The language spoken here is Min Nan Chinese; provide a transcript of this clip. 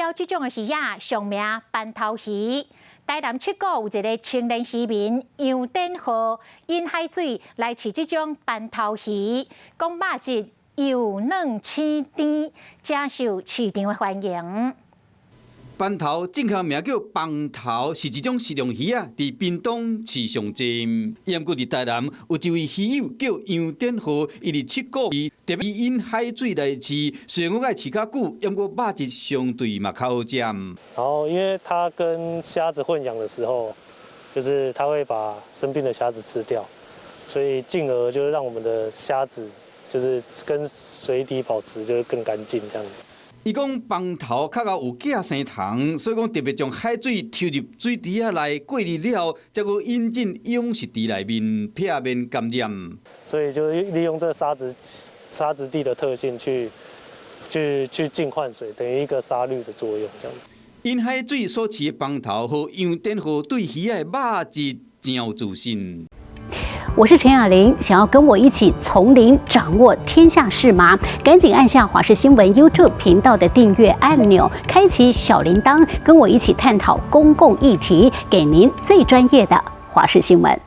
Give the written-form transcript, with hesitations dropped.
釣這種的魚仔，俗名斑頭魚。台南七股有一個青年漁民楊典浩，引海水來飼這種斑頭魚，講肉質幼嫩鮮甜，誠受市場的歡迎。斑頭正確名叫枋頭，是一種食用魚仔，佇屏東飼上濟。毋過佇台南有一位魚友叫楊典浩，伊佇七股特別引海水來飼，雖然講愛飼較久，毋過肉質相對嘛較好食。然後，因為它跟蝦子混養的時候，就是它會把生病的蝦子吃掉，所以進而就是讓我們的蝦子就是跟水底保持就是更乾淨這樣子。伊講枋頭較𠢕有寄生蟲，所以講特別將海水抽入水池仔內過濾了後，才閣引進養殖池內面，避免感染。所以就利用這個沙質地的特性去淨化水，等於一個沙濾的作用，這樣。引海水所飼的枋頭予楊典浩對魚仔的肉質誠有自信。我是陳雅玲，想要跟我一起從零掌握天下事嗎？趕緊按下華視新聞 YouTube 頻道的訂閱按鈕，開啟小鈴鐺，跟我一起探討公共議題，給您最專業的華視新聞。